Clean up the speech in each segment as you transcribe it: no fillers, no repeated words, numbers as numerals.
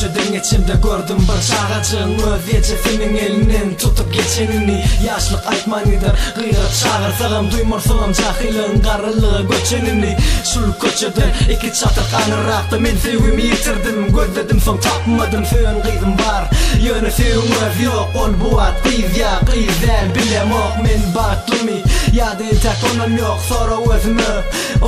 Köçeden geçemde gördüm bir çagajygyň öz ejesiniň elinden tutup geçenini. Ýaşlyk aýtman gider, gygyryp çagyrsagam duýmarsyňam jahylygyň garrylyga göçenini. Şul köçeden iki çatryk aňyrrakda men söýgimi ýitirdim, gözledim soň tapmadym söýen gyzym bar, ýöne söýgiň özi ýok, ol bu wagt gyz ýa gyz däl bilemok men bagtlymy ýa-da entäk onam ýok sora özüme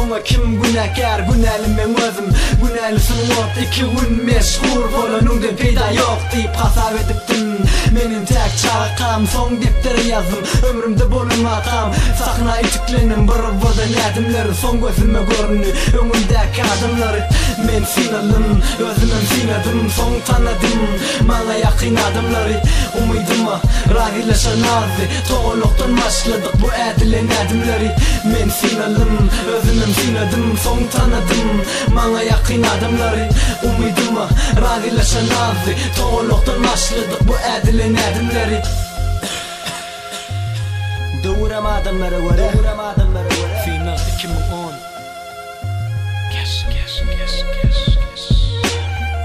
oňa kim günäkär günäli meň özüm günäli sungat iki gün meşhur bolanyňdan peýda ýok diýip hasap edipdim men entäk çagakam soň depdere ýazdym ömrümde bolan wakam sahna itiklendim bir birden ädimleri soň gözüme göründi öňümdäki adamlary men synaldym özümem synadym soň tanadym maňa ýakyn adamlary umydyma razylaşan azdy togalakdan başladyk bu ädilen ädimleri men synaldym özümem synadym soň tanadym maňa ýakyn adamlary umydyma razylaşan azdy togalakdan başladyk bu ädilen ädimleri. Döwürem adamlara görä. Döwürem adamlara görä. Synag 2010. Keş keş keş keş keş.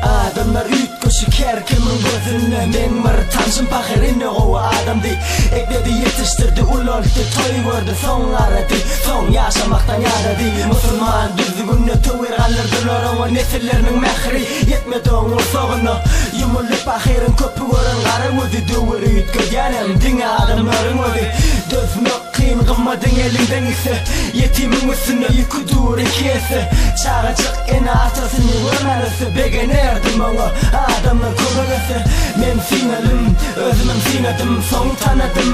Adamlar üýtgeşik her kimiň gözünde Meň bir tanşym pahyr ine gowy adamdy Ekledi ýetişdirdi ulaltdy toý gördi soň garady Soň ýaşamakdan ýadady Musulman düzgünine töwir galdyrdylar oňa Nesilleriniň mähri ýetmedi oň gursagyna Ýumuldy pahyryň köpi gören gara gözi Döwüri üýtgedýänem diňe adamlaryň özi Dözmek kyn gymmadyň eliňden gitse Ýetimiň üstünde ýüki dur iki esse Çagajyk ene-atasyny görmän össe Begenerdim oňa adamlar kömek etse Men synalym, özümem synadym Soň tanadym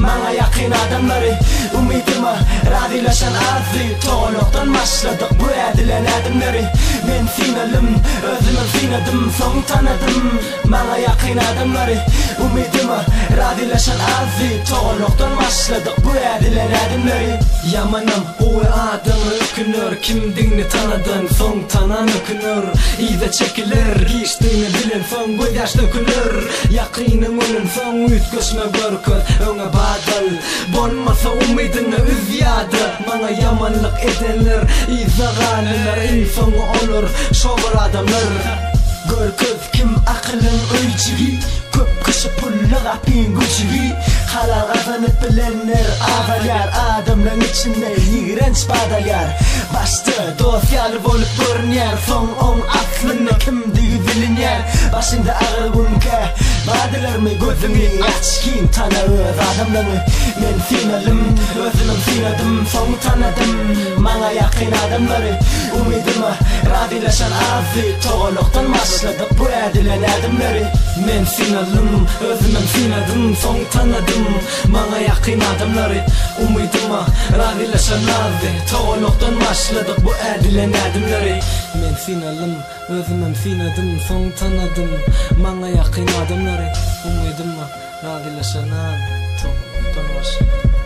maňa ýakyn adamlary Umydyma razylaşan azdy Togalakdan başladyk bu ädilen ädimleri Men synalym, özümem synadym Soň tanadym maňa ýakyn adamlary Umydyma razylaşan azdy Togalakdan başladyk bu ädilen ädimleri Ýamanam gowy adama öküner Kimdigini tanadan soň tanan öküner Yza çekiler giçdigini bilensoň gözýaş döküler Ýakynyň ölensoň üýtgeşme görkez öňe badal Bolmasa umydyňy üz ýa-da maňa ýamanlyk edenler Yzda galylar iň soňy olar şo bir adamlar. Görkez kim akylyň öýjügi Köp kişi pully gapyň güjügi Halal gazanyp bilenler azalýar Adamlaň içinde ýigrenç badalýar Başda dost ýaly bolup görünýär Soň oň aslynda kimdigi bilinýär Başyňda agyr günkä bardylarmy Gözüňi aç giň tana öz adamlaňy Men synalym özümem synadym Soň tanadym maňa ýakyn adamlary Umydyma razylaşan azdy Togalakdan başladyk bu ädilen ädimleri Men synalym, özümem synadym, soň tanadym Maňa ýakyn adamlary Umydyma razylaşan azdy Togalakdan başladyk bu ädilen ädimleri Men synalym, özümem synadym, soň tanadym Maňa ýakyn adamlary Umydyma razylaşan azdy Togalakdan başladyk.